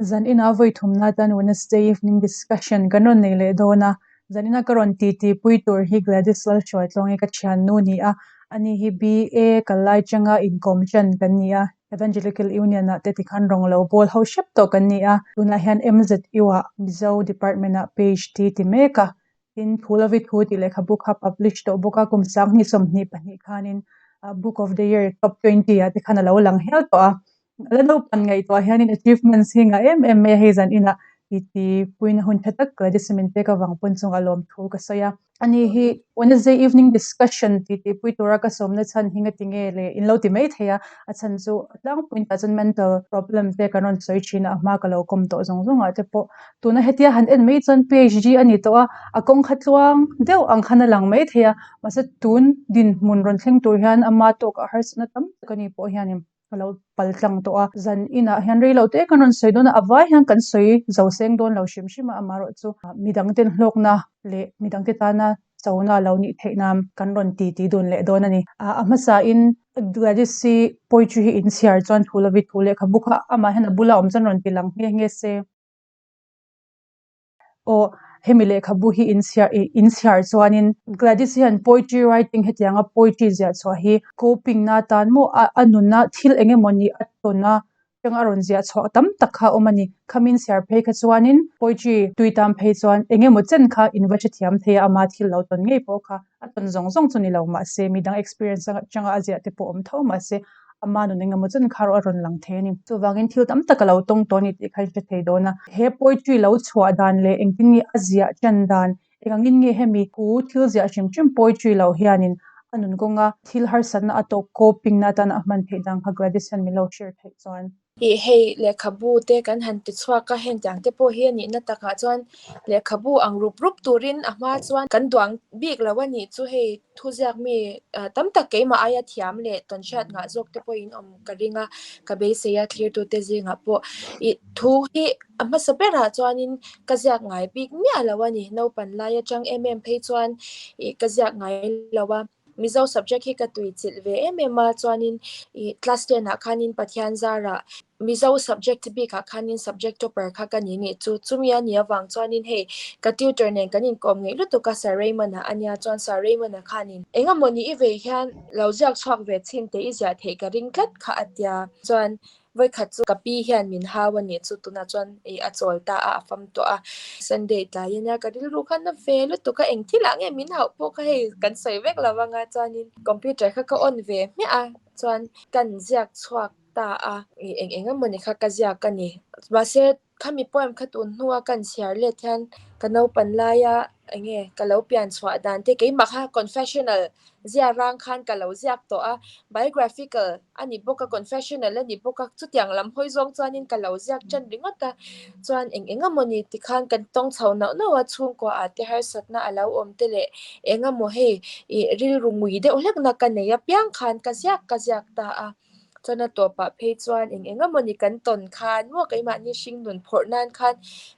Zan ina vawi thumna atan Wednesday evening discussion kan rawn nei leh dawn a, zan ina ka rawn titi pui tur hi Gladys Lalhruaitluangi ka thiannu ni a, ani hi BA kal lai changa inkawm ṭan kan ni a, Evangelical Union ah te tikhan rawng lo bawl ho hrep tawh kan ni a, tunah hian MZU ah Mizo Department ah PhD ti mek a, tin Thu Lovi Thu tih lehkhabu kha publish tawh bawk a, kum 2022 khanin Book of the Year top 20 ah te khan a lo lang hial tawh a, La naupan ngaihtuah hianin achievements hi ngah em em mai a, hei zan inah titi puina hun tha tak Gladys min pek avang pawn chungah lawmthu ka sawi a. Ani hi Wednesday evening discussion titi pui tura ka sawmna chhan hi ngati nge le in lo ti mai thei a, a chhan chu a tlangpui tah chuan mental problem te kan rawn sawi thin a, a hma ka lo kawm tawh zawng zawngah te pawh tuna hetia han en mai chuan PhD a ni tawh a, a kawng kha tluang deuh ang khan a lang mai thei a, mahse tun dinhmun rawn thleng tur hian ama tawkah harsatna tam tak a ni pawh hianin. Ka lo pal tlang tawh a, zan inah hian rei lo te kan rawn sawi dawn a, a vai hian kan sawi zo seng dawn lo hrim hrim a, amaherawh chu midang ten hlawkna leh midang te tana chona lo nih theih nan kan rawn ti ti dun leh dawn a ni. A hmasa in Gladys hi poetry hi inchhiar chuan thu lovi thu lehkhabu kha amah hian a bula awm chuan rawn ti lang nghe nghe se. Aw, hemi lehkhabu hi inchhiar ih inchhiar chuanin Gladys hian poetry writing hetianga poetry ziah chhuah hi coping na atan maw a a nuna thil eng emaw ni a tawn a atanga a rawn ziah chhuah tam tak kha a awm a ni. Khami inchhiar phei kha chuanin poetry tui tan phei chuan eng emaw chen kha in va hrethiam thei a, ama thil lo tawn ngei pawh kha a tawn zawng zawng chu ni lo mahse midang experience atanga a ziah te pawh awm tho mahse Ama nun engemaw chen kha erawh a rawn lang thei a ni. Chuvangin thil tam tak a lo tawng tawh a ni tih kha i hre thei dawn a. He poetry lo chhuah dan leh engtin nge a ziah ṭan dan, engangin nge hemi thu thil ziah hrim hrim poetry lo hianin a nun kawnga thil harsatna a tawk coping na atana a hman theih dan kha Gladys hian min lo share theih chuan. Ih hei lehkhabu te kan han ti chhuak a, hengtiang te pawh hi a nihna takah chuan lehkhabu ang rup rup turin a hma chuan kan duang bik lo a nih chu hei. Thuziak mi tam tak keimah aia thiam leh tawnhriat ngah zawk te pawhin awm ka ring a, ka beisei a thlirtute zingah pawh ih thu hi a hmasa berah chuanin ka ziak ngai bik miah lo a ni. Naupan lai atang em em phei chuan ih ka ziak ngai lo a, Mizo subject hi ka tuichilh ve em em a, chuanin ih class ten ah khanin Pathian zarah Mizo subject bikah khanin subject topper kha ka ni nih chu. Chumi a nih avang chuanin hei ka tutor nen kan inkawm ngeih lutuk a Sir Raymond-a a nia chuan Sir Raymond-a khanin engemaw ni i vei hian lo ziak chhuak ve chhin teh i ziah theih ka ring tlat kha a tia. Chuan vawikhat chu ka pi hian min hau a nih chu tunah chuan ih a chawl ta a a fam tawh a. Sunday tlai ania ka rilru khan a ve lutuk a eng thilah nge min hauh pawh kha hei kan sawi vek lo anga chuanin computer kha ka on ve hmiah a chuan kan ziak chhuak ta a, ih eng eng emaw ni kha ka ziak a ni. Mahse khami poem kha tun hnua kan chhiar let hian ka naupan laia eng nge ka lo pian chhuah dan te keimah kha confessional zia rang khan ka lo ziak tawh a, biographical a ni bawk a, confessional a ni bawk a, chutiang lam hawi zawng chuanin ka lo ziak tan ringawt a, chuan eng eng emaw ni tikhan kan tawng chho nauh nauh a, chhungkua ah te harsatna a lo awm te leh eng emaw hei ih rilru ngui deuh hlekna ka nei apiang khan ka ziak ka ziak ta a. Chuan a tawpah phei chuan eng eng emawni kan tawn khan maw keimahni hring nun phawrh nan khan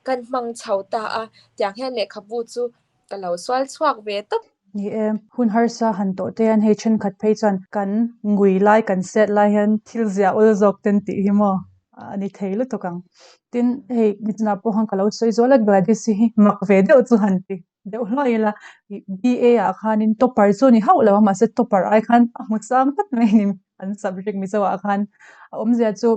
kan hmang chho ta a, tiang hian lehkhabu chu ka lo sual chhuak ve tawp. Ni e, hun harsa han tawh te hian hei thenkhat phei chuan kan ngui lai kan set lai hian thil ziah awl zawk ten tih hi maw a ni thei lutuk ang. Tin, hei nichina pawh khan ka lo sawi zual a Gladys hi mak ve deuh chu han ti. Deuh hluai ila BA ah khanin topper chu a ni hauh lo a mahse topper ai khan a hmu chang tlat mai a ni an subject Mizo ah khan a awmzia chu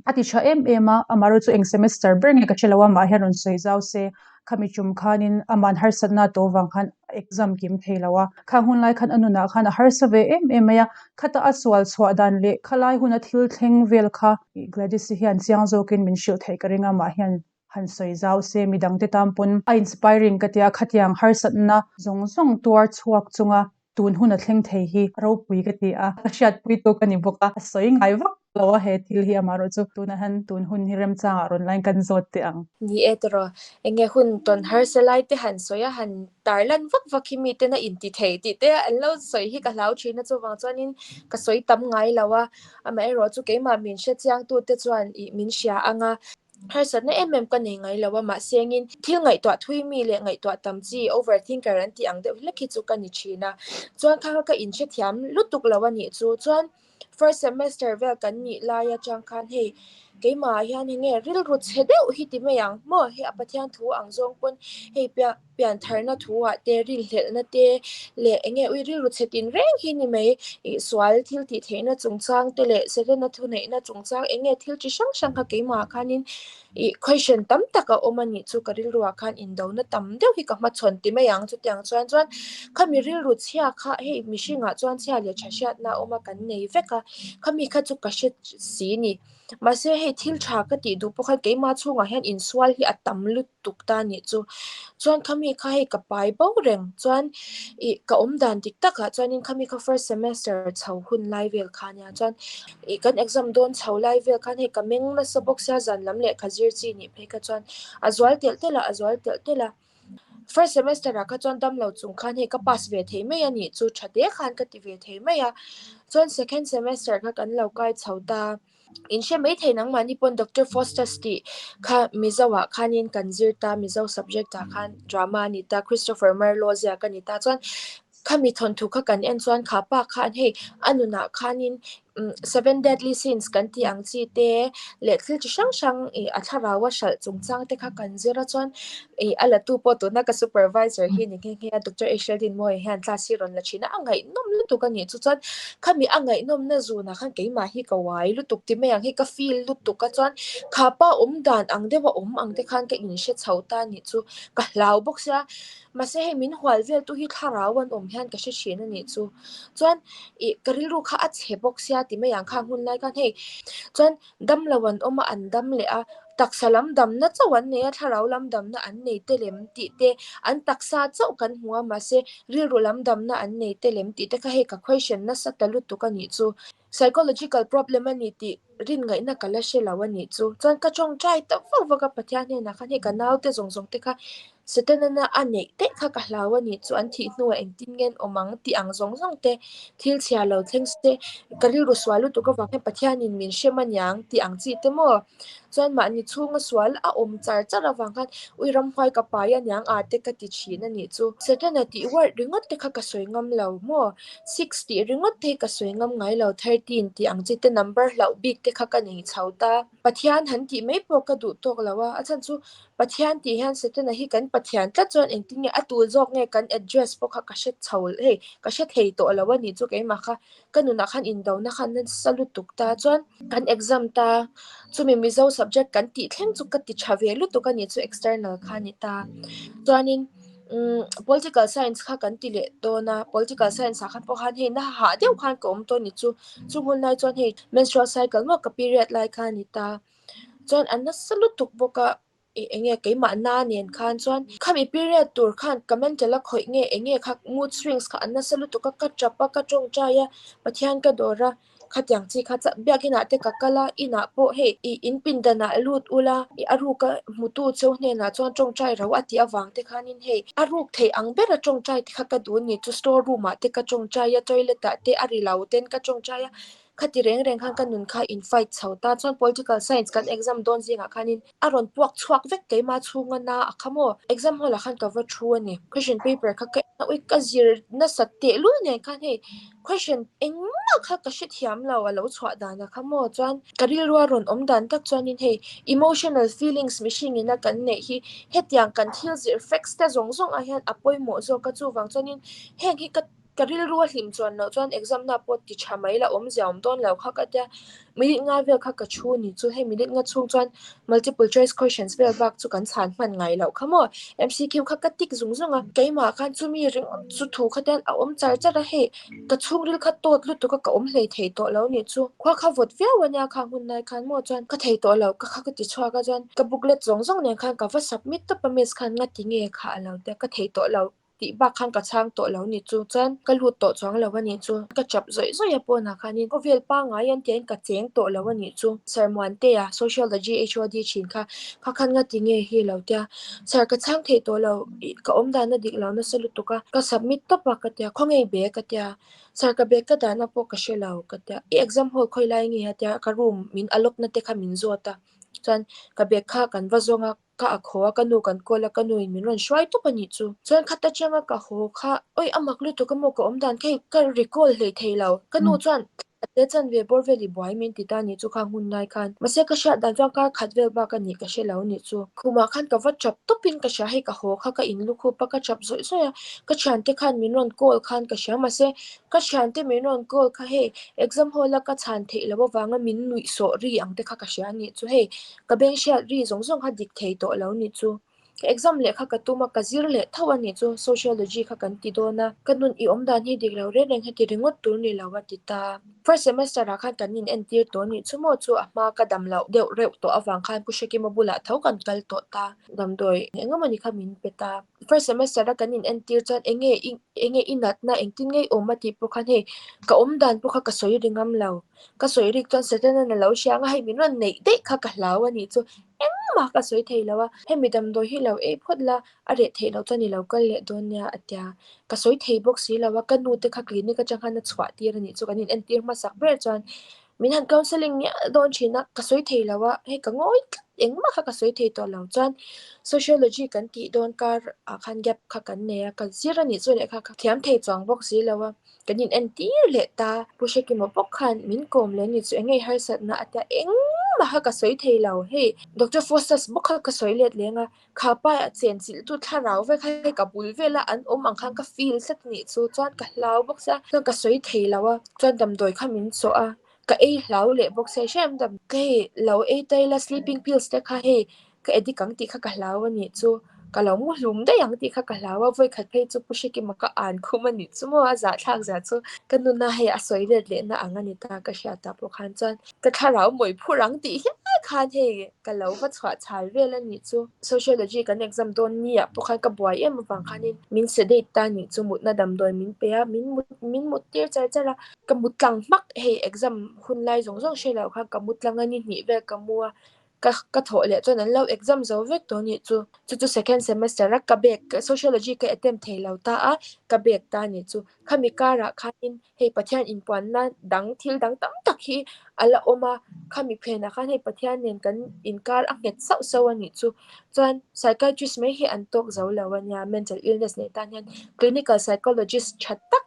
a ti tha em em a amaherawhchu eng semester ber nge ka hre lo a amah hian rawn sawi zau se khami tum khanin aman harsatna a tawh avang khan a exam kim thei lo a khang hun lai khan a nunah khan a harsa ve em em mai a khata a sual chhuah dan leh khalai huna thil thleng vel kha Gladys i hian chiang zawkin min hrilh theih ka ring a amah hian Han sawi zau se midangte tan pawn a inspiring ka tia khatiang harsatna zawng zawng tuar chhuak chunga tun hun a thleng thei hi ropui ka ti a, ka hriatpui tawk a ni bawk a, a sawi ngai vak lo a he thil hi amaherawh chu tunah hian tun hun hi remchangah rawn line kan zawt teh ang. Ni e tiraw, enge hun tawn harsa lai te han sawi a, han tarlan vak vak hi miten a inti thei tih te an lo sawi hi ka hlau thin a, chuvang chuanin ka sawi tam ngai lo a, amaherawh chu keimah min hrechiangtute chuan ih min hria ang a, Harsatna em em ka nei ngai lo a, mahse engin thil ngaihtuah thui mi leh ngaihtuah tam chi, over thinker an tih ang deuh hlek hi chu ka ni thin a. Chuan kha kha ka inhrethiam lutuk lo a nih chu. Chuan first semester vel kan nih lai atang khan hei Keimah ah hian enge rilru chhe deuh hi ti mai ang maw? Hei a Pathian thu ang zawng pawn hei piah piantharna thu ah te rinhlelhna te leh enge ui rilru chhe tin reng hi ni mai. Ih sual thil tih theihna chungchang te leh Setana thuneihna chungchang enge thil chi hrang hrang kha keimah ah khanin ih question tam tak a awm a nih chu ka rilru ah khan indona tam deuh hi ka hmachhawn ti mai ang chutiang chuan chuan khami rilru chhia kha hei mihring ah chuan chhia leh tha hriatna a awm a kan nei vek a khami kha chu ka hre si ni mahse hei thil tha ka tih duh pawh khan keimah chhungah hian insual hi a tam lutuk. tuk ta nih chu. Chuan khami kha hei ka pai bo reng chuan ih ka awm dan dik takah chuanin khami kha first semester chho hun lai vel kha nia chuan ih kan exam dawn chho lai vel khan hei ka meng nasa bawk sia zan lam lehkha zir chi nih phei kha chuan a zual telh telh a a zual telh telh a. First semester ah kha chuan damlo chung khan hei ka pass ve thei mai a nih chu tha te khan ka ti ve thei mai a. Chuan second semester kha kan lo kai chho ta. In hre mai thei nangmahni pawn Doctor Faustus tih kha Mizo ah khanin kan zir ta, Mizo subject ah khan drama a ni ta, Christopher Marlowe ziak a ni ta chuan khami thawnthu kha kan en chuan kha pa khan hei a nunah khanin Seven Deadly Sins kan tih ang chi te leh thil chi hrang hrang ih a thlarau a hralh chungchang te kha kan zir a chuan ih a latu pawh tuna ka supervisor hi ni nghe nghe a Doctor Asheldin Mawia hian class hi rawn la thin a, a ngaihnawm lutuk a nih chu chuan Khami a ngaihnawmna zunah khan keimah hi ka uai lutuk ti mai ang hi ka feel lutuk a chuan kha pa awm dan ang deuha awm ang te khan ka inhre chho ta nih chu ka hlau bawk sia mahse hei min hual vel tu hi thlarau an awm hian ka hre thin a nih chu chuan ih ka rilru kha a chhe bawk sia ti mai ang khang hun lai khan hei chuan damlo an awm a an dam leh a taksa lam damna chauh an nei a thlarau lam damna an nei te lem tih te an taksa chauh kan hmu a mahse rilru lam damna an nei te lem tih te kha hei ka question nasa ta lutuk a nih chu psychological problem a ni tih rin ngaihna ka la hre lo a nih chu chuan ka tawngtai ta vak vak a Pathian hnenah khan hei ka naute zawng zawng te kha Setana a neih daih kha ka hlau a nih chu an thih hnuah engtin nge an awm ang tih ang zawng zawng te thil chhia lo thleng se ka rilru sual lutuk avang hian Pathianin min hrem aniang tih ang chi te maw chuan mahni chhunga sual a awm char char avang khan ui ramhuai ka pai aniang a te ka ti thin a nih chu. Setana tih word ringawt te kha ka sawi ngam lo maw six tih ringawt te hi ka sawi ngam ngai lo thirteen tih ang chi te number hlauh bik te kha ka nei chho ta. Pathian han tih mai pawh ka duh tawk lo a, a chhan chu Pathian tih hian Setana hi kan Pathian tlat chuan engtin nge a tul zawk nge kan address pawh kha ka hre chho hei ka hre thei tawh lo a nih chu keimah kha ka nunah khan indona khan nasa lutuk ta chuan kan exam ta chumi Mizo subject kan tih thleng chu ka ti tha ve lutuk a nih chu external kha a ni ta chuanin umm political science kha kan ti leh dawn a political science ah khan pawh khan hei na hah deuh khan ka awm tawh a ni chu chung hun lai chuan hei menstrual cycle maw ka period lai kha a ni ta. Chuan a nasa lutuk bawk a, ih eng nge keimah na nen khan chuan khami period tur khan ka mental a khawih nge eng nge kha mood swings kha a nasa lutuk a, ka tap a ka tawngtai a, Pathian ka dawr a, khatiang chi kha biakinah te ka kal a, inah pawh hei ih in pindanah lut ula ih a ruk a hmutu cheu hnenah chuan tawngtai ro a tih avang te khanin hei a ruk theih ang bera tawngtai te kha ka duh a ni chu store room ah te ka tawngtai a, toilet ah te a ri lo ten ka tawngtai a. Khati reng reng khan ka nun kha in fight chho ta chuan political science kan exam dawn zingah khanin a rawn puak chhuak vek keimah chhunga na a kha maw exam hall ah khan ka va thu a ni question paper kha ka en a ui ka zir nasat tehlul nen khan hei question engmah kha ka hrethiam lo a lo chhuah dan a kha maw chuan ka rilru a rawn awm dan tak chuanin hei emotional feelings mihring ina kan neih hi hetiang kan thil zir facts te zawng zawng ah hian a pawimawh zawk a chuvang chuanin heng hi ka Ka rilru a hlim chuan loh chuan exam na pawh ti tha mai la awmzia awm dawn lo kha ka tia minute nga vel kha ka thu ni chu hei minute nga chhung chuan multiple choice questions vel bak chu kan chhan hman ngai loh kha maw MCQ kha ka tick zung zung a keimah khan chumi ringawt chu thu kha tian a awm char char a hei ka chhungril kha tawt lutuk a ka awm hlei thei tawh lo nih chu khua kha vawt viau ania khang hun lai khan maw chuan ka thei tawh lo ka kha ka ti chhuak a chuan ka booklet zawng zawng nen khan ka va submit tawp a miss khan nga ti nge kha a lo tia ka thei tawh lo. Tih bak khan ka chhang tawh lo ni chu chuan ka lut tawh chuang lo a nih chu. Ka chap zawih zawih a pawnah khanin khawvel pangngai an tiang ka cheng tawh lo a nih chu. Sir Muantea, Sociology HOD thin kha, kha khan nga ti nge hi lo tia. Sir ka chhang thei tawh lo, ih ka awm dan a dik lo nasa lutuk a, ka submit tawp a ka tia, khaw ngei bag ka tia. Sir ka bag ka dahna pawh ka hre lo ka tia, i exam hall khawi lai nge a tia, ka room min allot na te kha min zawt a, chuan ka bag kha kan va zawng a. Ka ak haw a, ka nu kan call a, ka nu in min rawn hruai tawp a nih chu. Chuan khat atanga ka haw kha, oi a mak lutuk a maw ka awm dan kha hei ka recall hlei thei lo. Ka nu chuan Khat leh chanve bawr vel i buai min ti ta nih chu khang hun lai khan. Mahse ka hriat dan chuan kar khat vel bak a nih ka hre lo nih chu. Khumah khan ka va chap tawp in ka hria hei ka haw kha ka in lukhup a ka chap zawih zawih a, ka thiante khan min rawn call khan ka hria mahse ka thiante min rawn call kha hei exam hall a ka chhan theih loh avanga min nuih sawh ri ang te kha ka hria nih chu hei ka beng hriat ri zawng zawng kha dik thei tawh lo nih chu. Ka exam leh kha ka tum a, ka zir leh tho a nih chu, sociology kha kan ti dawn a, ka nun i awm dan hi dik lo reng reng heti ringawt tur ni lo a ti ta. First semester ah khan kan in entir tawh nih chu maw chu a hma ka dam loh deuh reuh tawh avang khan Pu Hrekima bulah tho kan kal tawh ta, damdawi eng emawni kha min pe ta. First semester a kan in entir chuan enge i enge i natna engtin ngei awm a tih pawh khan hei ka awm dan pawh kha ka sawi ri ngam lo, ka sawi rik chuan Satan-an a lo hria ang a hei min rawn neih daih kha ka hlau a nih chu. Engmah ka sawi thei lo a, hemi damdawi hi lo ei phawt la, a reh theih loh chuan i lo kal leh dawn nia a tia. Ka sawi thei bawk si lo a, ka nu te kha clinic atang khan a chhuah tir a nih chu kan in entir hmasak ber chuan min han counselling ngial dawn thin a, ka sawi thei lo a, hei ka ngawi tlat engmah kha ka sawi thei tawh lo chuan sociology kan tih dawn kar ah khan gap kha kan nei a, ka zir a nih chu lehkha kha thiam thei chuang bawk si lo a. Kan in entir leh ta. Pu Hrekima bawk khan min kawm leh ni chu eng nge harsatna a tia engmah kha ka sawi thei lo. Hei Doctor Faustus bawk kha ka sawi let leng a, kha pa a chen chilh tu thlarau vek kha hei ka bul vela an awm ang khan ka feel tlat a nih chu chuan ka hlau bawk sia chuan ka sawi thei lo a, chuan damdawi kha min sawh a, ka ei hlau leh bawk sia hrem dam ka hei lo ei ta ila sleeping pills te kha hei Ka edit ang tih kha ka hlau a nih chu. Ka lo mu hlum daih ang tih kha ka hlau a, vawikhat phei chu Pu Hrekima ka an khum a nih chu maw, a zahthlak zia chu ka nuna hei a sawi let lehna ang a ni ta ka hriat ah pawh khan chuan ka thlarau mawi phur ang tih hial khan hei ka lo va chhuah chhal vel a nih chu. Sociology kan exam dawn ni ah pawh khan ka buai em avang khanin min sedate ta nih chu mutna damdawi min pe a, min mut min mut tir char char a, ka mu tlang hmak hei exam hun lai zawng zawng hre loh khan ka mu tlang a ni hnih vel ka mu a. Ka ka thawh leh chuan an lo exam zo vek tawh anih chu. Chu chu second semester a ka bag sociology ka attempt thei lo ta a, ka bag ta anih chu. Khami karah khanin hei Pathian inpuanna dang thil dang tam tak hi a la awm a, khami phenah khan hei Pathian nen kan inkar a nghet sauh sauh anih chu. Chuan psychiatrist mai hi an tawk zo lo ania, mental illness nei tan hian clinical psychologist tha tak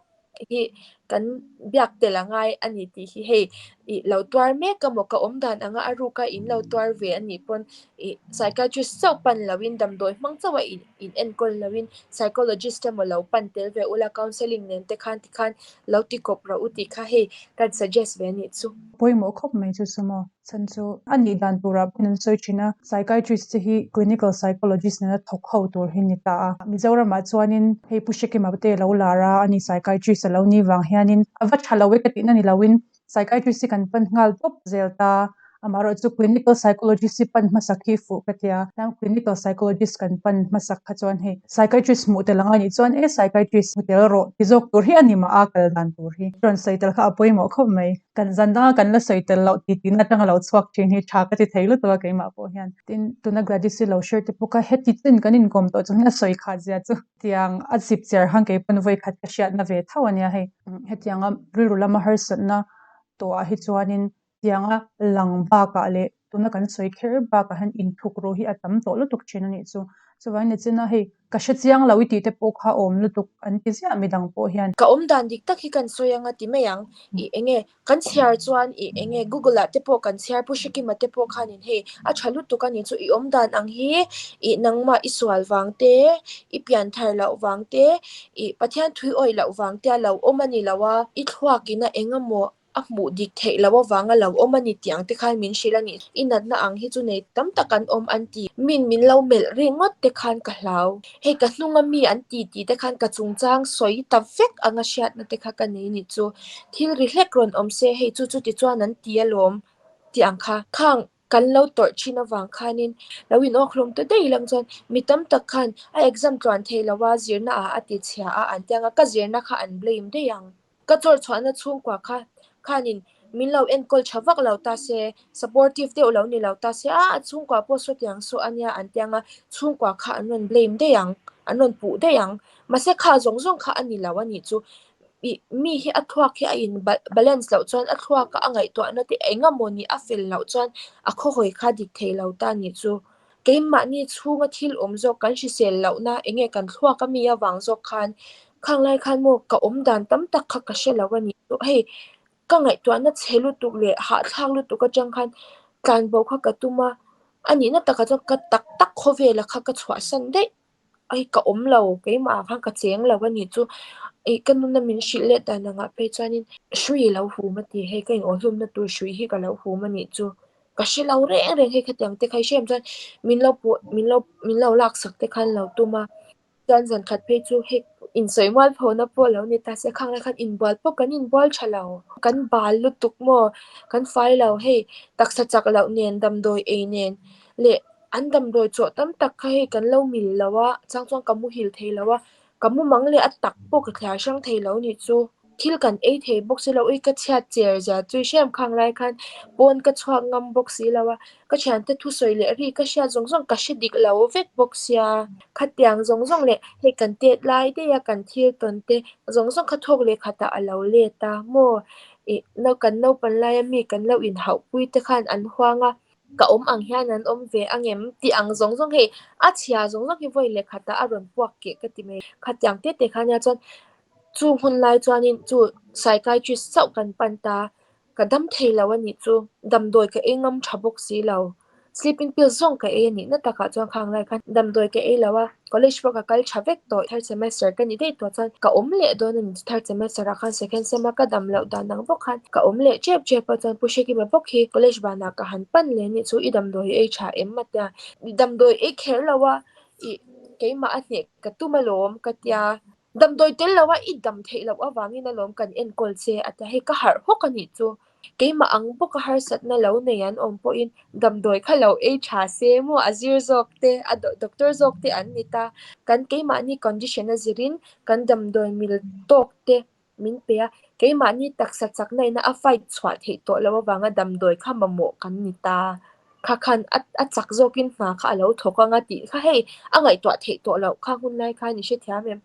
hi kan biak tel a ngai a ni tih hi hei ih lo tuar mek emaw ka awm dan anga a ruka in lo tuar ve a nih pawn ih psychiatrist chauh pan loin damdawi hmang chauh a in in enkawl loin psychologist emaw lo pan tel ve ula counselling nen te khan tikhan lo ti kawp rawh u tih kha hei kan suggest ve a nih chu. Pawimawh khawp mai chu chu maw? Chhan chu a nih dan turah pawhin an sawi thin a, psychiatrist te hi clinical psychologist nena thawk ho tur hi ni ta a. Mizoramah chuanin hei Pu Hrekima te lo lar a, ani psychiatrist a lo nih vang hianin a va tha lo e ka tihna ni loin psychiatrist hi kan pan nghal tawp zel ta. Amaherawhchu clinical psychologist hi pan hmasak hi fuh ka tia, tiang clinical psychologist kan pan hmasak kha chuan hei psychiatrist hmuh tel ang a nih chuan e psychiatrist hmu tel rawh ti zawk tur hi a ni mah a kal dan tur hi. Rawn sawi tel kha a pawimawh khawp mai. Kan zan danga kan la sawi tel loh ti tihna atanga lo chhuak thin hi tha ka ti thei lutuk a keimah pawh hian. Tin, tuna Gladys-i lo share te pawh kha heti chin kan inkawm tawh chuan a sawi khat zia chu tiang a zip cher khan kei pawn vawi khat ka hriatna ve tho a nia hei. Hetianga rilru lama harsatna tawhah hi chuanin tianga lang bakah leh tuna kan sawi kher bakah hian inthuk ru hi a tam tawh lutuk thin a nih chu. Chuvangin nichina hei Ka hre chiang lo i tih te pawh kha awm lutuk an ti ziah midang pawh hian. Ka awm dan dik tak hi kan sawi anga ti mai ang. I enge kan chhiar chuan i enge Google ah te pawh kan chhiar Pu Hrekima te pawh khanin hei a tha lutuk a nih chu i awm dan ang hi i nangmah i sual vang te i pian thar loh vang te i Pathian thui awih loh vang te a lo awm a ni lo a i thluak in a eng emaw a hmuh dik theih loh avanga lo awm a ni tih ang te khan min hrilh a ni. I natna ang hi chu nei tam tak an awm an ti. Min min lo melh ringawt te khan ka hlau. Hei ka hnunga mi an ti tih te khan ka chungchang sawi ta vek anga hriatna te kha ka nei ni chu. Thil ri hlek rawn awm se hei chu chuti chuan an ti alawm tih ang kha. Khang kan lo tawrh thin avang khanin lo inawk hlawm ta daih lang chuan mi tam tak khan a exam tluan thei lo a zirna ah a ti chhia a an ti anga ka zirna kha an blame daih ang. Ka chawr chhuahna chhungkua kha khanin min lo enkawl tha vak lo ta se, supportive deuh lo ni lo ta se, a a chhungkua pawh sawtiang saw a nia an ti anga chhungkua kha an rawn blame daih ang, an rawn puh daih ang. Mahse kha zawng zawng kha a ni lo a nih chu. Ih mi hi a thluak hi a in balance loh chuan a thluak a ngaihtuahna te eng emaw ni a fel loh chuan a khawhawi kha dik thei lo ta nih chu. Keimahni chhunga thil awm zawk kan hrisel lohna eng nge kan thluak a mi avang zawk khan khang lai khan maw ka awm dan tam tak kha ka hre lo a ni. Hei Ka ngaihtuahna chhe lutuk leh hahthlak lutuk atang khan tlanbo kha ka tum a, a nihna takah chuan ka tak tak khawvela kha ka chhuahsan daih. Ai ka awm lo, keimah ah khan ka cheng lo a nih chu. Ih ka nuna min hrilh let dan angah phei chuanin hrui i lo hum a ti, hei ka inawhhlumna tur hrui hi ka lo hum a nih chu. Ka hre lo reng reng hei khatiang te kha i hre em chuan min lo pawh min lo min lo laksak te khan lo tum a. Chuan zan khat phei chu hei insawi mual phona pawh lo ni ta se khang lai khan inbual pawh kan inbual tha lo. Kan bal lutuk maw? Kan fai lo hei taksa chak loh nen damdawi ei nen leh an damdawi chawh tam tak kha hei kan lo mil lo a, chang chuan ka muhil thei lo a, ka mumang leh a tak pawh ka thliar hrang thei lo nih chu. Thil kan ei thei bawk si lo, ui ka chhiat cher zia chu i hrem khang lai khan pawn ka chhuak ngam bawk si lo a, ka thiante thusawi leh ri ka hriat zawng zawng ka hre dik lo vek bawk sia. Khatiang zawng zawng leh hei kan tet lai daih a kan thil tawn te zawng zawng kha thawk leh khatah a lo let a maw? Ih kan naupan laia mi kan lo inhauh pui te khan an huang a. Ka awm ang hian an awm ve ang em? Tih ang zawng zawng hei a chhia zawng zawng hi vawi leh khatah a rawn puak keh ka ti mai. Khatiang te te kha nia chuan Chung hun lai chuanin chu psychiatrist chauh kan pan ta, ka dam thei lo a nih chu, damdawi ka ei ngam tha bawk si lo. Sleeping pills zawng ka ei a nih na takah chuan khang lai khan damdawi ka ei lo a, college pawh ka kal tha vek tawh, third semester ka ni daih tawh chuan ka awm leh dawn a ni, third semester ah khan second sem a ka dam loh dan ang bawk khan ka awm leh tep tep a, chuan Pu Hrekima bawk hi college banah ka han pan leh a nih chu, i damdawi ei tha em a tia, damdawi ei kher lo a, ih keimah a hneh ka tum alawm ka tia. Damdawi tel loa i dam theih loh avangin alawm kan enkawl che a ti a, hei ka harh hawk a nih chu. Keimah ang bawka harsatna lo nei an awm pawhin damdawi kha lo ei tha se maw a zir zawk te, a doctor zawk te an ni ta. Kan keimahni condition a zirin kan damdawi mil tawk te min pe a, keimahni taksa chakna ina a fight chhuah theih tawh loh avanga damdawi kha mamawh kan ni ta. Kha khan a a chak zawkin hna kha a lo thawk ang a tih kha hei a ngaihtuah theih tawh loh kha hun lai khan i hrethiam em?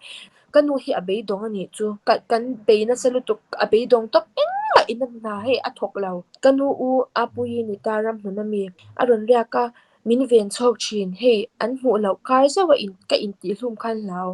Ka nu hi a beidawng a nih chu ka kan bei nasa lutuk a beidawng tawp engmah in a hna hei a thawk lo. Ka nu u a pui ni ta ramhlun a mi a rawn riak a min ven chhawk thin hei an hmuh loh kar zeuh a in ka intihhlum khan hlau.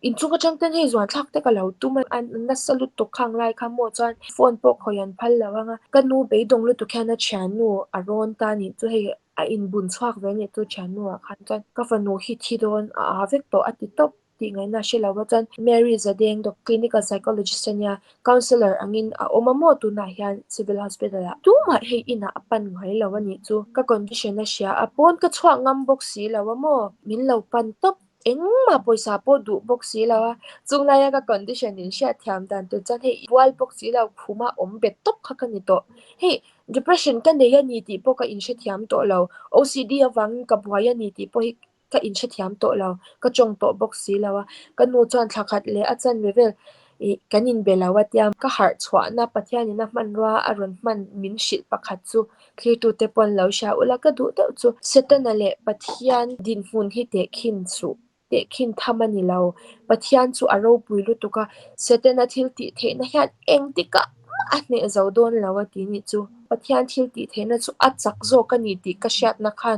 Inchung atang ten hei zuan thlak te ka lo tum a, a nasa lutuk khang lai kha maw chuan phone pawh khawi an phal lo ang a, ka nu beidawng lutuk hian a thiannu a rawn ta anih chu hei a inbun chhuak ve anih chu thiannu ah khan chuan ka fanu hi thi dawn a aa vek tawh a ti tawp tih ngaihna a hre lo a chuan Mary Zadeng clinical psychologist ania counsellor angin a awm a maw tunah hian civil hospital ah tumah hei inah a pan ngai lo anih chu ka condition a hria a pawn ka chhuak ngam bawk si lo a maw min lo pan tawp. Engmah pawisa pawh duh bawk si lo a, chung laia ka condition in hriat thiam dan tur chuan hei bual bawk si lo, khuma awm bet tawp kha ka ni tawh. Hei depression ka nei a ni tih pawh ka inhrethiam tawh lo, OCD avangin ka buai a ni tih pawh hi ka inhrethiam tawh lo, ka tawng tawh bawk si lo a. Ka nu chuan thla khat leh a chanve vel ih kan inbe lo a tia, ka harh chhuahna Pathianin a hmanrua a rawn hman min hrilh pakhat chu Thlirtute pawn lo hria ula ka duh deuh chu Setana leh Pathian dinhmun hi tehkhin suh, tehkhin tham a ni lo. Pathian chu a ropui lutuk a, Setana thil tih theihna hian engtikah mah a hneh zo dawn lo a ti nih chu. Pathian thil tih theihna chu a chak zawk a ni tih ka hriatna khan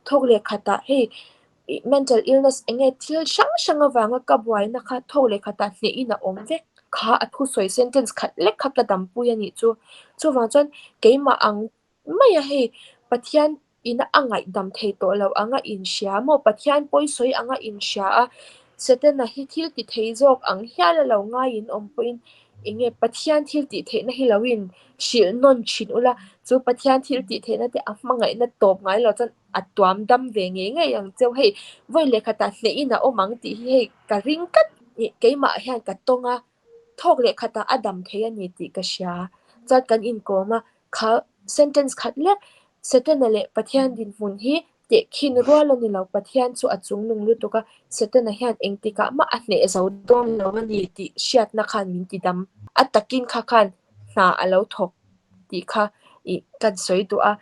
thawk leh khatah hei mental illness eng nge thil hrang hrang avanga ka buaina kha thawk leh khatah hnehin a awm vek kha a thusawi sentence khat lek kha ka dampui a nih chu. Chuvang chuan keimah ang maia hei Pathian ina a ngaihdam thei tawh lo anga inhria maw Pathian pawisawi anga inhria a Setana hi thil ti thei zawk ang hial a lo ngaiin awm pawhin eng nge Pathian thil tih theihna hi lo in hrilh nawn thin ula chu Pathian thil tih theihna te a hmangaihna tawp ngai lo chuan a tuam dam ve ngei ngei ang cheu hei vawi leh khatah hnehin a awm ang tih hi hei ka ring tlat ih keimah hian ka tawng a thawk leh khatah a dam thei a ni tih ka hria chuan kan inkawm a kha sentence khat lek Setana leh Pathian dinhmun hi tehkhin rual a ni lo Pathian chu a chungnung lutuk a Setana hian engtikah mah a hneh zo dawn lo a ni tih hriatna khan min ti dam a takin kha khan hna a lo thawk tih kha ih kan sawi duh a.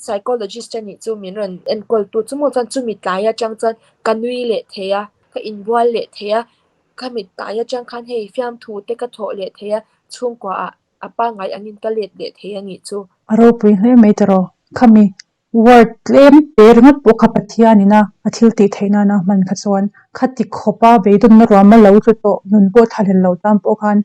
Psychologist a nih chu min rawn enkawl tu chu maw chuan chumi tlai atang chuan ka nui leh thei a, ka inbual leh thei a, ka mit tlai atang khan hei fiamthu te ka thawh leh thei a, chhungkua ah a pangngai angin ka let leh thei a nih chu. A ropui hle mai tawh khami word tlem te ringawt pawh kha Pathian ina a thil tih theih nana hman kha chuan khati khawpa beidawnna ruahma lo tlu tawh nun pawh thlahlel lo tan pawh khan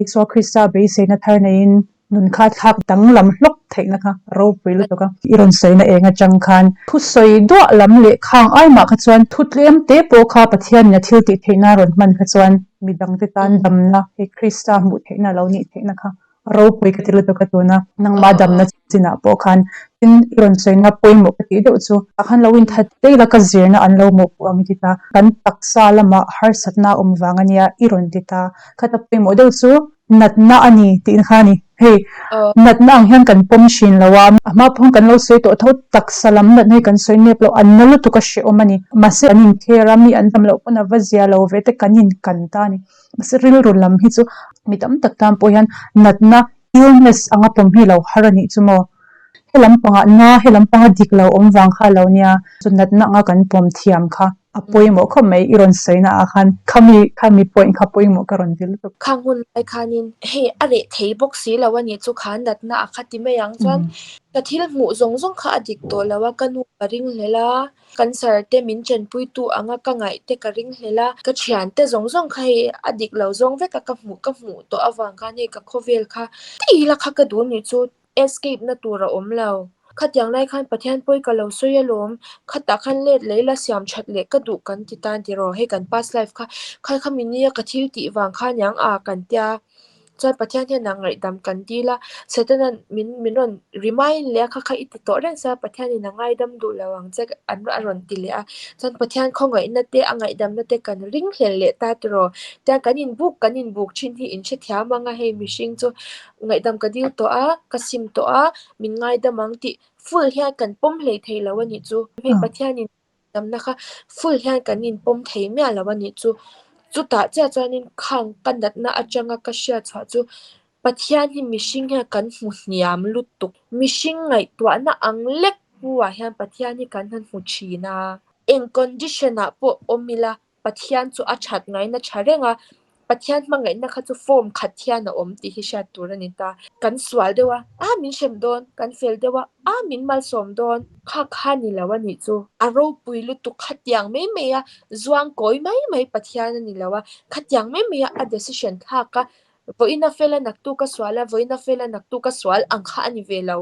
Isua Krista beiseina thar neiin. Nun kha thlak danglam hlawk theihna kha ropui lutuk a. I rawn sawina eng atang khan thusawi duah lam leh khang ai mah kha chuan thu tlem te pawh kha Pathianin a thil tih theihna a rawn hman kha chuan midangte tan damna hei Krista hmuh theihna lo nih theihna kha ropui ka ti lutuk a tuna nangmah damna chinah pawh khan tin i rawn sawina pawimawh ka tih deuh chu tah khan lo inthat daih la ka zirna an lo mawhpuh ang i ti ta kan taksa lamah harsatna a awm vang a nia i rawn ti ta khata pawimawh deuh chu natna a ni tih kha a ni. Hei, natna ang hian kan pawm thin lo a, a hma pawh kan lo sawi tawh tho, taksa lam natna hi kan sawi nep lo, an na lutuk a hrehawm a ni. Mahse kan inkhel a, mi an dam loh pawn a va zia lo ve te kan inkan ta a ni. Mahse rilru lam hi chu mi tam tak tan pawh hian natna, illness, anga pawm hi lo har a nih chu maw? He lampangah na, he lampanga dik lo awm vang kha a lo nia, chu natna anga kan pawm thiam kha a pawimawh khawp mai, i rawn sawina ah khan khami khami point kha pawimawh ka rawn ti lutuk. Khang hun lai khanin hei a reh thei bawk si lo a nih chu kha natna a kha ti mai ang chuan ka thil hmuh zawng zawng kha a dik tawh lo a, ka nu ka ringhlel a, kan sir te min chanpuitu anga ka ngaih te ka ringhlel a, ka thian te zawng zawng kha hei a dik lo zawng vek a ka hmuh ka hmuh tawh avang khan hei ka khawvel kha tih ila kha ka duh nih chu. Escape na tur a awm lo. Khatiang lai khan Pathian pawi ka lo sawi alawm, khatah khan let leh ila siam that leh ka duh kan ti tan tiraw, hei kan past life kha kha khami nia ka thil tih vang kha aniang a kan tia, chuan Pathian hian a ngaihdam kan dil a, Satan-a'n min min rawn remind leh a kha kha i ti tawh reng sia Pathianin a ngaidam duh lo ang che an a rawn ti leh a, chuan Pathian khawngaihna te a ngaihdamna te kan ringhlel leh ta tiraw, tiang kan inbuk kan inbuk thin hi inhrethiam ang a hei mihring chu Ngaihdam ka dil tawh a, ka sim tawh a, min ngaidam ang tih full hian kan pawm hlei thei lo a nih chu. Hei Pathianin damna kha full hian kan inpawm thei miah lo a nih chu. Chutah chiah chuanin khang ka natna atanga ka hriat chhuah chu Pathian hi mihring hian kan hmu hniam lutuk. Mihring ngaihtuahna ang lek pu ah hian Pathian hi kan han hmu thin a. Eng condition ah pawh awm ila Pathian chu a that ngaina tha reng a, Pathian hmangaihna kha chu form khat hian a awm tih hi hriat tur a ni ta. Kan sual deuh a, a min hrem dawn, kan fel deuh a, a min malsawm dawn. Kha kha ni lo a nih chu. A ropui lutuk khatiang mai mai a, zuang kawi mai mai Pathian a ni lo a, khatiang mai mai a a decision thlak a, vawiin a fel a naktuk a sual a, vawiin a fel a naktuk a sual ang kha a ni ve lo.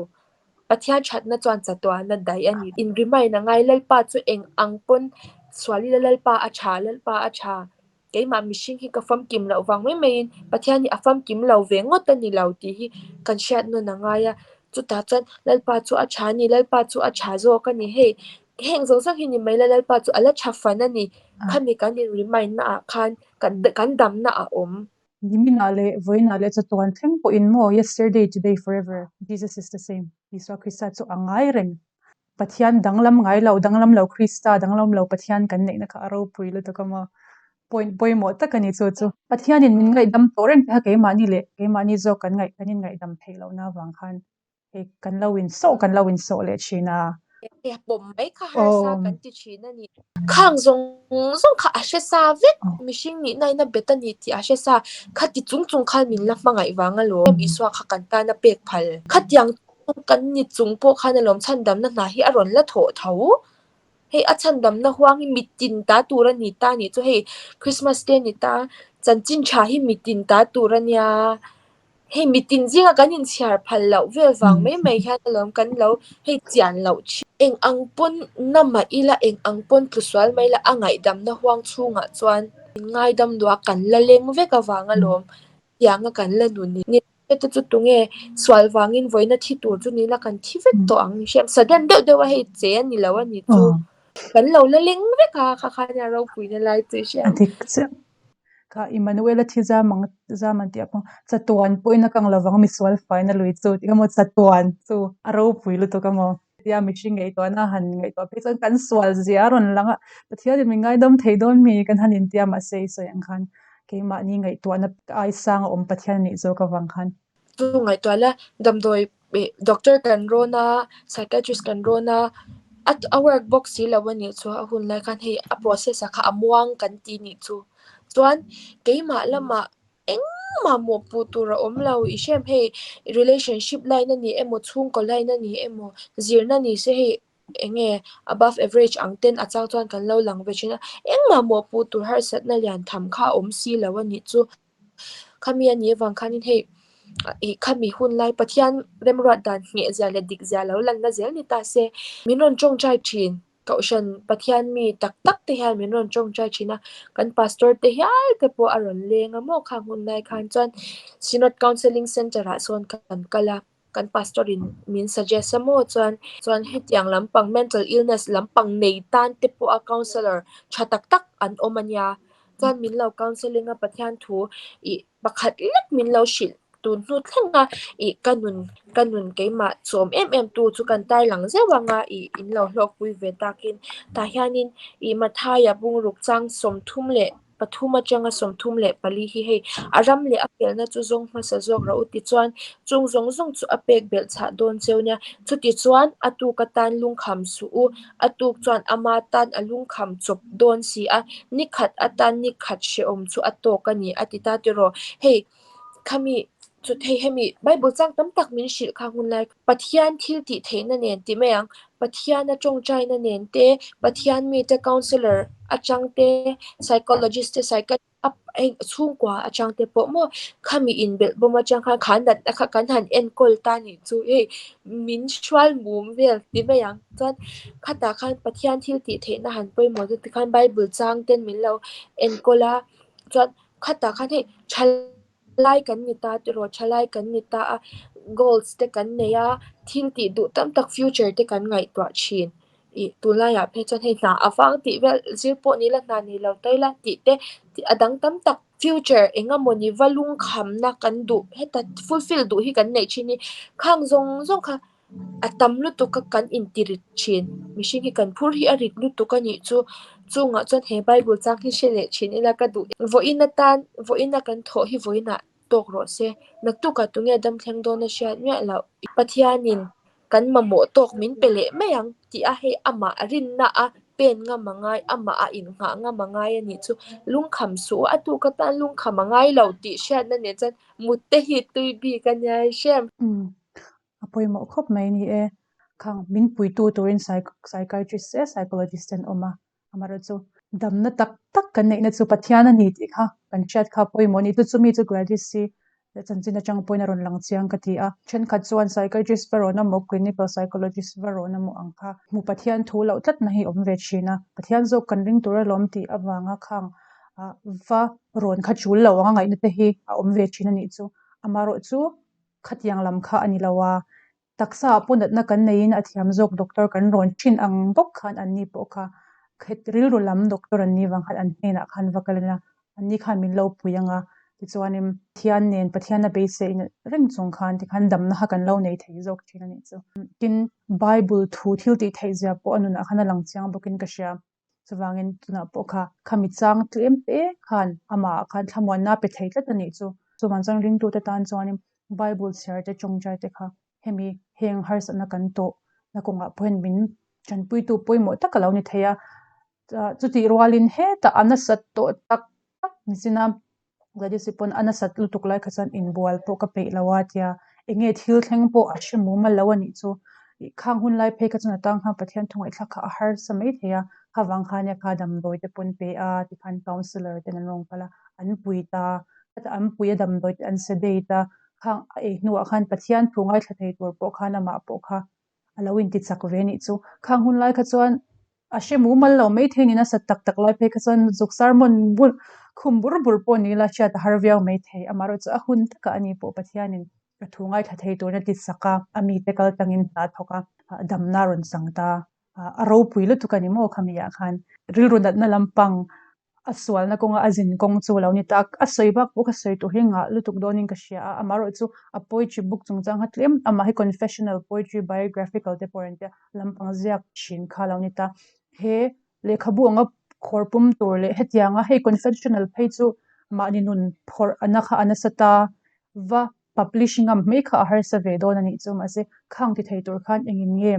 Pathian thatna chuan chatuahna daih a ni. In remind a ngai, Lalpa chu eng ang pawn sual ila Lalpa a tha, Lalpa a tha. Keimah mihring hi ka famkim loh vang mai maiin Pathian hi a famkim lo ve ngawt a ni lo tih hi kan hriat nawn a ngai a. Chutah chuan Lalpa chu a tha a ni, Lalpa chu a tha zawk a ni. Hei heng zawng zawng hi ni mai la Lalpa chu a la tha fan a ni. Khami kan in remind na ah khan kan damna a awm. Niminah leh vawiinah leh chatuan thleng pawhin maw Yesterday, today, forever, Jesus is the same, Isua Krista chu a ngai reng. Pathian danglam ngai lo, danglam lo Krista, danglam lo Pathian kan neihna kha a ropui lutuk a maw? Point pawimawh tak a ni chu chu. Pathianin min ngaihdam tawh reng te kha keimahni leh keimahni zawk kan ngaih kan inngaihdam theih lohna avang khan Hei kan lo insawh kan lo insawh leh thin a. Hei pawm mai kha harsa kan ti thin a ni. Khang zawng zawng kha a hre sa vek, mihring nihna in a bet a ni tih a hre sa. Khati chung chung khan min la hmangaih vang alawm Isua kha kan tan a pek phal. Khatiang chung kan ni chung pawh khan alawm chhandamna hna hi a rawn la thawh tho. Hei a chhandamna huang hi mitin ta tur a ni ta nih chu hei Christmas te a ni ta, chanchin tha hi mitin ta tur a nia. Hei mitin zinga kan inchhiar phal loh vel vang mai mai hian alawm kan lo hei chian loh thin. Eng ang pawn na mah ila, eng ang pawn tlu sual mai ila a ngaihdamna huang chhungah chuan min ngaidam duh a, kan la leng vek avang alawm tianga kan la nun ni. Hete chu tunge sual vangin vawiina thi tur chu nila kan thi vek tawh ang hriat sudden deuh deuh a hei che a ni lo a ni chu kan lo la leng vek a kha kha nia ropuina lai chu i hria. A dik chiah. Kha Immanuela thi zam ang zam an tih a pawh chatuan pawhin a kang lovang misual faina lui chu tih emaw chatuan chu a ropui lutuk emaw tia mihring ngaihtuahna han ngaihtuah phei chuan kan sual zia a rawn lang a, Pathianin min ngaidam thei dawn mi kan han intia mahse i sawi ang khan keimahni ngaihtuahna ai sang a awm Pathian anih zawk avang khan. Chu ngaihtuah la damdawi doctor kan rawn a, psychiatrist kan rawn a, a work bawk si lo a nih chu a hun lai khan hei a process ah kha a muang kan ti nih chu. Chuan keimah lamah engmah mawhpuh tur a awm lo i hrem hei relationship line a ni emaw chhungkaw line a ni emaw zirna ni se hei eng nge above average ang ten a chang chuan kan lo lang ve thin a, engmah mawhpuh tur harsatna lian tham kha a awm si lo a nih chu. Khami a nih avang khanin hei. Ih khami hun lai Pathian remruat dan ngheh zia leh dik zia lo lanna zel ni ta se. Min rawn tawngtai thin. Kohhran Pathian mi tak tak te hian min rawn tawngtai thin a, kan pastor te hial te pawh a rawn leng a maw khang hun lai khan chuan Synod Counselling Centre ah sawn kan kal a, kan pastor in min suggest a maw chuan chuan hetiang lampang mental illness lampang nei tan te pawh a counsellor tha tak tak an awm a nia, chuan min lo counselling a Pathian thu ih Pakhat lek min lo hrilh tun hnu thleng a, ih ka nun ka nun keimah chawm em em tu chu kan tar lang zeuh ang a, ih in lo hlawkpui ve takin tah hianin ih Mathaia bungruk chang 33 atanga 34 hi hei a ram leh a felna chu zawng hmasa zawk rawh u tichuan chung zawng zawng chu a pek belh chhah dawn cheu nia chutichuan a tuk atan lungkham suh u A tuk chuan ama tan a lungkham chawp dawn si a, ni khat atan ni khat hrehawm chu a tawk a ni, a ti ta tiraw. Hei, khami chu hei hemi Bible chang tam tak min hrilh kha hun lai Pathian thil tih theihna nen ti mai ang, Pathiana tawngtaina nen te, Pathian mite counsellor atang te, psychologist te, psychiatrist A hei chhungkua atang te pawh maw khami inbelh bawm atang khan kha natna kha kan han enkawl ta nih chu hei min hrual mum vel ti mai ang chuan khatah khan Pathian thil tih theihna han pawimawh chu tikhan bible chang ten min lo enkawl a chuan khatah khan hei thalai kan ni ta tiraw thalai kan ni ta a goals te kan nei a thil tih duh tam tak future te kan ngaihtuah thin. Ih tunlaiah phei chuan hei hna a vang tih vel zir pawh ni la hna nei lo ta ila tih te a dang tam tak future eng emawni va lungkhamna kan duh heta fulfill duh hi kan neih thin hi khang zawng zawng kha a tam lutuk a kan inti rit thin mihring hi kan phur hi a rit lutuk a nih chu chungah chuan he bible chang hi hre leh thin ila ka duh vawiin atan vawiin a kan thawh hi vawiinah tawk rawh se naktukah tunge dam thleng dawn a hriat miah loh Pathianin kan mamawh tawk min pe leh mai ang tih a hei amah rinna a pen ngam a ngai, amah a innghah ngam a ngai a nih chu lungkham suh a tuk atan lungkham a ngai lo tih hriatna nen chuan mut te hi tui bik a nia i hrem. Umm a pawimawh khawp mai ni e. Khang min puitu turin psychiatrist e psychologist te an awm a, Amaherawhchu, damna tak tak kan neihna chu Pathian a ni tih kha kan hriat kha pawimawh a ni. Chu chumi chu Gladys-i leh chanchin atang pawhin a rawn lang chiang ka ti a. Thenkhat chuan psychiatrist va rawn emaw, clinical psychologist va rawn emaw ang kha hmu Pathian thu loh tlatna hi awm ve thin a. Pathian zawk kan ring tur alawm tih avanga khang va rawn kha chul lo anga ngaihna te hi a awm ve thin a nih chu. Amaherawhchu, khatiang lam kha a ni lo a. Taksa ah pawh natna kan neiin a thiam zawk doctor kan rawn thin ang bawk khan anni pawh kha khet rilru lam doctor an nih vang khan an hnenah khan va kal ila anni khan min lo pui ang a tichuanin Pathian nen Pathian a beisei reng chung khan tikhan damna kha kan lo nei thei zawk thin a nih chu. Tin, Bible thu thil tih theih zia pawh a nunah khan a lang chiang bawkin ka hria. Chuvangin tunah pawh kha khami chang tlem te khan amah khan thlamuanna pe thei tlat a nih chu. Chuvang chuan ringtute tan chuanin Bible chhiar te tawngtai te kha hemi heng harsatna kan tawh na kawngah pawh hian min tanpuitu pawimawh tak a lo ni thei a. Chutih rualin hetah a nasat tawh tak tak nichin a Gladys-i pawn a nasat lutuk lai kha chuan inbual pawh ka peih lo a tia eng nge thil thleng pawh a hre mumal lo a nih chu. Ih khang hun lai phei kha chuan a tang khan Pathian thawngaihthlak kha a harsa mai thei a, kha vang kha nia kha damdawi te pawn pe a tikhan counsellor ten an rawn kal a, an pui ta, heta an pui a damdawi te an sedate a, khang a ei hnuah khan Pathian thu ngaithla thei tur pawh khan amah pawh kha a lo intichak ve a nih chu. Khang hun lai kha chuan A hre mumal lo mai thei niin a sat tak tak lai phei kha chuan zuk sermon bul khum bur bur pawh ni ila hriat a har viau mai thei. Amaherawhchu chu a hun takah a ni pawh Pathianin ka thu ngaithla thei turin a ti sak a, a mite kal tangin hna a thawk a, damna a rawn chang ta. A ropui lutuk a ni maw khamiah khan rilru natna lampang A sualna kawnga a zin kawng chu a lo ni ta. A sawi bak pawh kha sawi tur hi ngah lutuk dawnin ka hria a, amaherawhchu a poetry book chungchang kha tlem amah hi confessional poetry, biographical te pawh a rawn tia lampang ziak thin kha a lo ni ta. He lehkhabu anga khawr pum tur leh hetianga hei confessional phei chu mahni nun phawrh a na kha a nasa ta va publish ngam mai kha a harsa ve dawn a nih chu mahse khang ti thei tur khan engin nge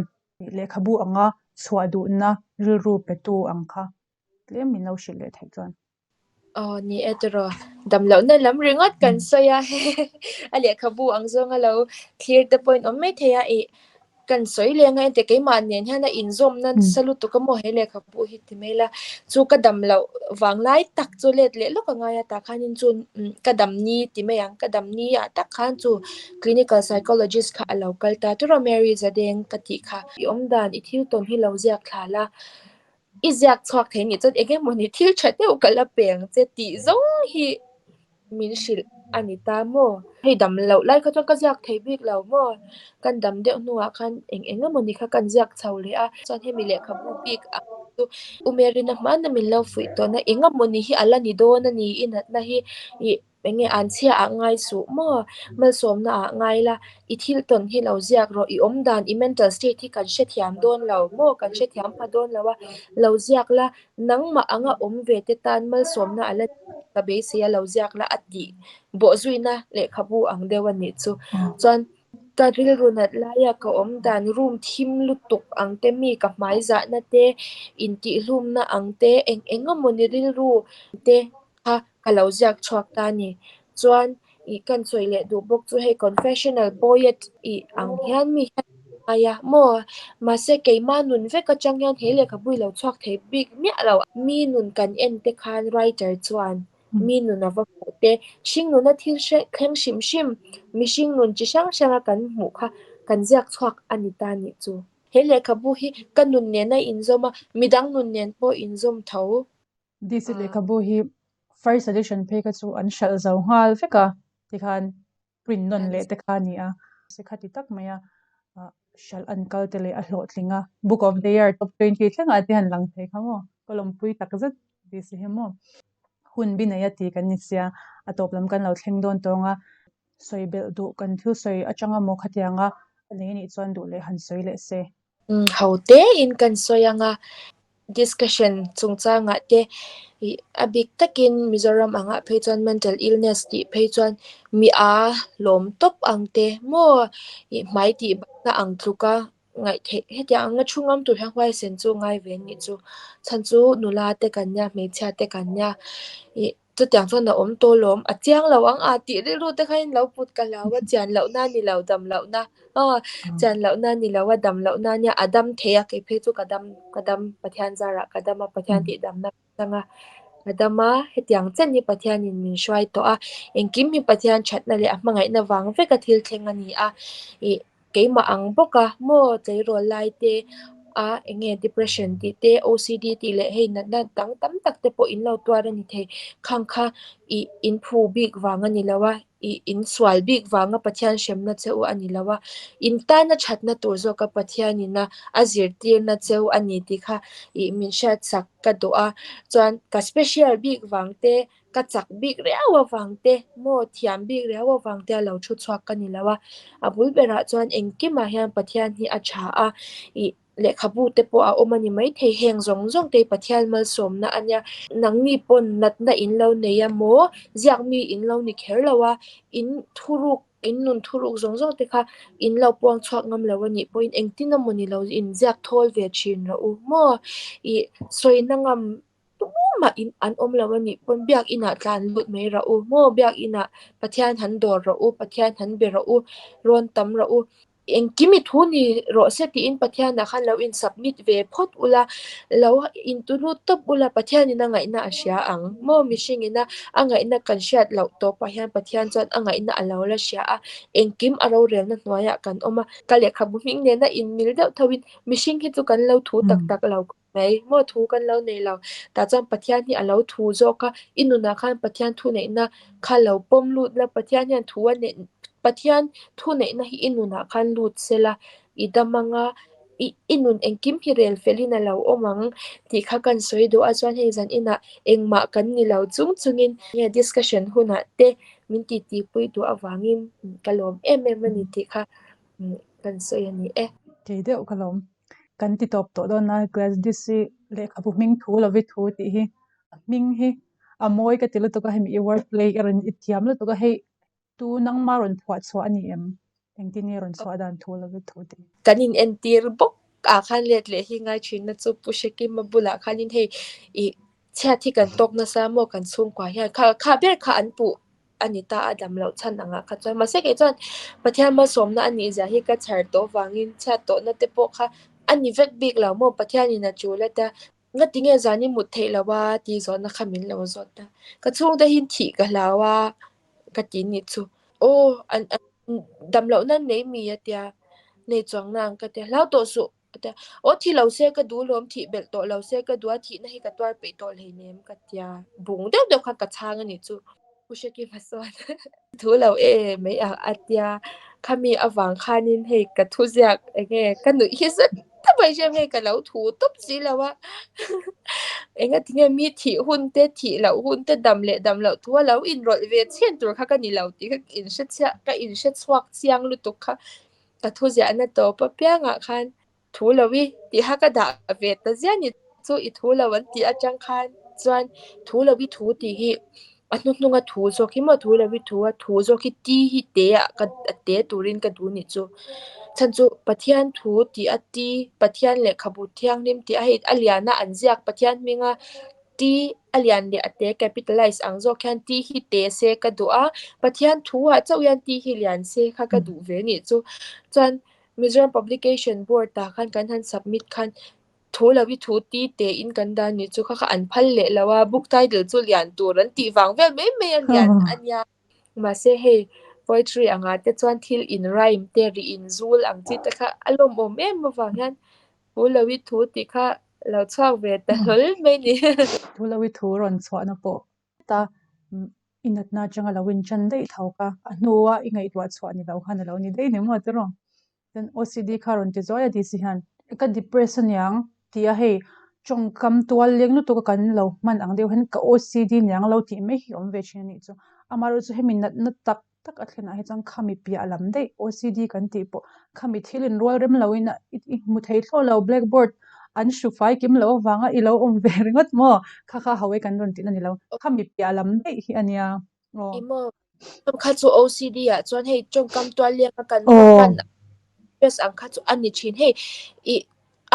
lehkhabu anga chhuah duhna rilru petu ang kha. Tlem min lo hrilh leh theih chuan. Aw ni e tiraw, damlohna lam ringawt kan sawi a, a lehkhabu ang zawnga lo thlir te pawhin awm mai thei a, ih Kan sawi leng a engti keimah nen hian a inzawmna nasa lutuk a maw he lehkhabu hi ti mai la, chu ka dam loh vang lai tak chu let leh lawk a ngai a tah khanin chu ka dam ni ti mai ang, ka dam ni ah tak khan chu clinical psychologist kha a lo kal ta tawrh a Mary Zadeng ka tih kha. I awm dan i thil tawn hi lo ziak thla la, i ziak chhuak thei nih chuan eng emawni thil tha deuh ka la pe ang che tih zawng hi min hrilh a ni ta maw? Hei dam loh lai kha chuan ka ziak thei bik lo maw? Kan dam deuh hnuah khan eng eng emawni kha kan ziak chho leh a, chuan hemi lehkhabu bik ang chu U Maryna hmana min lo fuih tawhna eng emawni hi a la ni dawn a ni i natna hi ih eng nge an chhia ah ngai suh maw? Malsawmna ah ngai la, i thil tawn hi lo ziak rawh, i awm dan i mental state hi kan hrethiam dawn lo maw? Kan hrethiam pha dawn lo a, lo ziak la Nangmah anga awm ve te tan malsawmna a la ka beisei a lo ziak la a tih bawhzuina lehkhabu ang deuh a nih chu. Chuan ka rilru nat laia ka awm dan room thim lutuk ang te mi ka hmai zahna te intihhlumna ang te eng eng emawni rilru te kha ka lo ziak chhuak ta a ni. Chuan ih kan sawi leh duh bawk chu hei confessional poet ih ang hian mi hian ngai a maw mahse keimah nun vek atang hian he lehkhabu hi lo chhuak thei bik miah lo mi nun kan en te khan writer chuan mi nun a va hmuh te hring nuna thil thleng hrim hrim mihring nun chi hrang hrang a kan hmuh kha kan ziak chhuak a ni ta nih chu. He lehkhabu hi ka nun nen a inzawm a midang nun nen pawh inzawm tho. DC lehkhabu hi first edition phei kha chu an hralh zo nghal vek a tikhan print nawn leh te kha a ni a se khati tak mai a hralh an kal te leh a hlawhtling a book of the year top 20 thlengah te han lang thei kha maw ka lawmpui tak zet DC hi maw hun bi nei a ti kan ni sia a tawp lam kan lo thleng dawn tawng a sawi belh duh kan thil sawi atanga maw khatianga a nei anih chuan duh leh han sawi leh se. Ho tein kan sawi ang a, discussion chungchangah te ih a bik takin Mizoram angah phei chuan mental illness tih phei chuan mi a lawm tawp ang te maw ih hmai tih bakna ang tluka ngaih theih hetiang anga thu ngam tur hian huaisen chu ngai ve anih chu chhan chu nula te kan nia hmeichhia te kan nia ih. Chutiang chuan a awm tawh lawm, a chiang lo ang a tih rilru te khain lo put ka hlau a, chian lohna a ni lo, dam lohna aw chian lohna a ni lo a, dam lohna a nia, a dam thei a, kei phei chu ka dam ka dam Pathian zarah ka dam a, Pathian tih damna ka chang a, ka dam a, hetiang chen hi Pathianin min hruai tawh a, engkim hi Pathian thatna leh a hmangaihna vang veka thil thleng a ni a, ih Keimah ang bawk a, maw tleirawl lai te a eng nge depression tih te, OCD tih leh hei natna dang tam tak te pawh in lo tuar a ni thei. Khang kha ih in phu bik vang a ni lo a, ih in sual bik vanga Pathian hremna che u a ni lo a, in tana thatna tur zawka Pathianin a a zirtirna che u a ni tih kha ih min hriatsak ka duh a. Chuan ka special bik vang te Ka chak bik riau avang te, maw thiam bik riau avang te a lo thu chhuak ka ni lo a. A bul berah chuan engkimah hian Pathian hi a tha a, ih lehkhabu te pawh a awm a ni maithei. Heng zawng zawng te hi Pathian malsawmna a nia. Nangni pawn natna in lo nei a maw, ziak mi in lo ni kher lo a, in thuruk, in nun thuruk zawng zawng te kha in lo puang chhuak ngam lo a nih pawhin engtin emaw ni lo in ziak thawl ve thin rawh u maw, ih sawina ngam Tumah in an awm lo a nih pawn biakinah tlan lut mai rawh u maw? Biakinah Pathian han dawr rawh u, Pathian han be rawh u, rawn tam rawh u. Engkim i thu ni rawh se tiin Pathianah khan lo in submit ve phawt ula, lo intu lut tawp ula Pathianin a ngaihna a hria ang maw? Mihringina a ngaihna kan hriat loh tawpah hian Pathian chuan a ngaihna a lo la hria a, engkim a rorelna hnuaiah kan awm a. Ka lehkhabu hming nena inmil deuh thoin mihring hi chu kan lo thu tak tak lo. Mai maw thu kan lo nei lo. Tah chuan Pathian hi a lo thu zawk a, i nunah khan Pathian thu neihna kha lo pawm lut la, Pathian hian thu a neih Pathian thu neihna hi i nunah khan lut se la, i dam anga i i nun engkim hi rel felin a lo awm ang tih kha kan sawi duh a, chuan hei zan inah engmah kan ni lo chung chungin nge discussion hunah te min titipui duh avangin ka lawm em em a ni tih kha kan sawi a ni e. Kei deuh ka lawm. Kan ti tawp tawh dawn a, Gladys hi lehkhabu hming thu lovi thu tih hi a hming hi a mawi ka ti lutuk a, hemi i word play i rawn i thiam lutuk a, hei tu nangma rawn phuah chhuah a ni em? Engtin nge rawn chhuah dan thu lovi thu tih? Kan in entir bawk ah khan let leh hi ngai thin a chu Pu Hrekima bulah khanin hei ih chhiat hi kan tawk nasa maw kan chhungkua hian kha kha ber kha an puh. a ni ta a dam loh chhan angah kha chuan mahse kei chuan Pathian malsawmna a nih zia hi ka chhar tawh vangin chhiat tawhna te pawh kha a ni vek bik lo maw Pathianin a tul a tia ngati nge zan i mut theih lo a tih zawhna kha min lo zawt a ka chhungte hi thih ka hlau a ka ti nih chu aw an dam lohna nei mi a tia nei chuang nang ka tia hlau tawh suh. A tia, Aw thi lo se ka duh lawm, thih belh tawh lo se ka duh a, thihna hi ka tuar peih tawh hleinem ka tia. Bung deuh deuh khan ka chhang a nih chu. Pu Hrekima chuan thu lo e mai a, a tia. Khami avang khanin hei ka thu ziak eng nge ka nuih hi zet ta mai hriam hei ka lo thu tawp si lo a. Engati nge mi thih hun te, thih loh hun te, dam leh dam loh thu a lo inrawlh ve chhen tur kha ka ni lo tih kha ka inhre chhuak chiang lutuk kha. Ka thu ziahna tawp apiangah khan thu lo i tih kha ka dah ve ta ziah ni chu i thu lo an tih atang khan chuan thu lo i thu tih hi a hnuhnunga thu zawk hi maw thu lo i thu a thu zawk hi ti hi te ah ka a te turin ka duh ni chu chhan chu Pathian thu tih a ti Pathian lehkhabu thianghlim tih a hei a liana an ziak Pathian hminga T a lian leh a te capitalize ang zawk hian T hi te se ka duh a, Pathian thu ah chauh hian T hi lian se kha ka duh ve nih chu. Chuan Mizoram Publication Board ah khan kan han submit khan thu lo hi thu T te in kan dan nih chu kha kha an phal leh lo a, book title chu lian tur an tih vang vel mai mai a lian a nia. Mahse hei poetry angah te chuan thil in rhyme te ri in zul ang chi te kha a lawmawm em avang hian Thu lo i thu tih kha lo chhuak ve ta hlawl mai ni. Thu lo i thu rawn chhuahna pawh ta i natna atanga lo inṭan daih tho kha a hnua i ngaihtuah chhuah ni lo khan a lo ni daih ni maw tiraw? Chuan OCD kha rawn ti zuai a DC hian ka depress aniang tia hei tawngkam tual leng lutuk a kan lo hman ang deuh hian ka OCD niang lo tih mai hi awm ve thin a nih chu. Amaherawhchu hemi natna tak tak a thlenah hi chuan khami piah lam daih OCD kan tih pawh khami thil in rual rem loin a i hmu thei thlawh lo blackboard an hru fai kim loh avanga i lo awm ve ringawt maw kha kha ho e kan rawn tihna ni lo khami piah lam daih hi a nia aw. I maw kha chu OCD ah chuan hei tawngkam tual leng a kan hman stress ang kha chu a ni thin hei i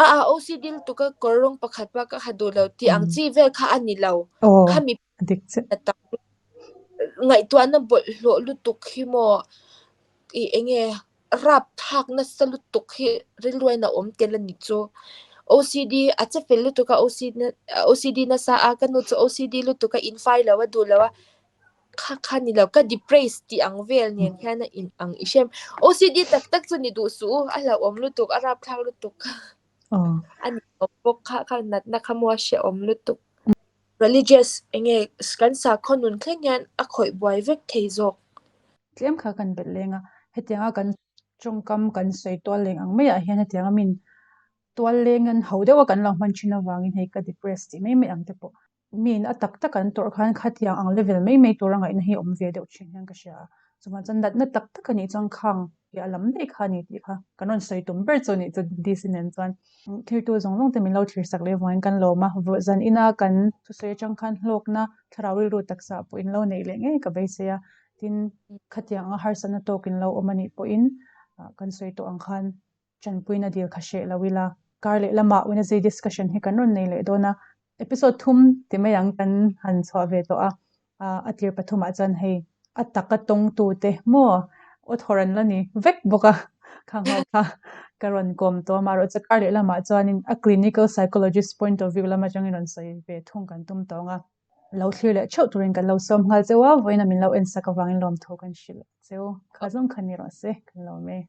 a a OCD lutuk a kawr rawng pakhat bak a ha duh lo tih ang chi vel kha a ni lo khami dik chiah. Ngaihtuahna bawlhhlawh lutuk hi maw ih eng nge rap thlak nasa lutuk hi rilruain a awm tel a ni chu. OCD a che fel lutuk a OCD nasa a ka nu chu OCD lutuk a in fai lo a duh lo a kha kha ni lo ka depress tih ang vel nen hian a in ang i hrem. OCD tak tak chu ni duh suh u a hlauhawm lutuk a rap thlak lutuk a ni awm bawk kha kha natna kha maw a hrehawm lutuk. Religious enge kan sakhaw nun thleng hian a khawih buai vek thei zawk. Tlem kha kan belh leng a, hetianga kan tawngkam kan sawi tual leng ang maiah hian hetianga min tual leng an ho deuha kan lo hman thin avangin hei ka depress tih mai mai ang te pawh miin a tak tak an tawrh khan khatiang ang level mai mai tura ngaihna hi awm ve deuh thin hian ka hria a, chuvang chuan natna tak tak a nih chuan khang piah lam daih kha a ni tih kha kan rawn sawi tum ber chu a nih chu DC nen chuan thirtu zawng zawng te min lo thlir sak leh avangin kan lawm a, zan ina kan thusawi atang khan hlawkna thlarau rilru taksa pawh in lo neih leh ngei ka beisei a, tin khatiang anga harsatna tawk in lo awm a nih pawhin kan sawi tawh ang khan Tanpuina dil kha hreh lo ila. Kar leh lamah Wednesday discussion hi kan rawn nei leh dawn a. Episode thum ti mai ang kan han chhuah ve tawh a. A tir pathumah chuan hei a taka tawngtute maw author an la ni vek bawk a. Kha ho kha ka rawn kawm tawh a. Amaherawhchu kar leh lamah chuanin a clinical psychologist point of view lam atangin rawn sawi ve thung kan tum tawh ang a. Lo thlir leh theuh turin kan lo sawm nghal cheu a, vawiin a min lo en sak avangin lawmthu kan hrilh cheu. Kha zawng kha ni rawh se, kan lawm e.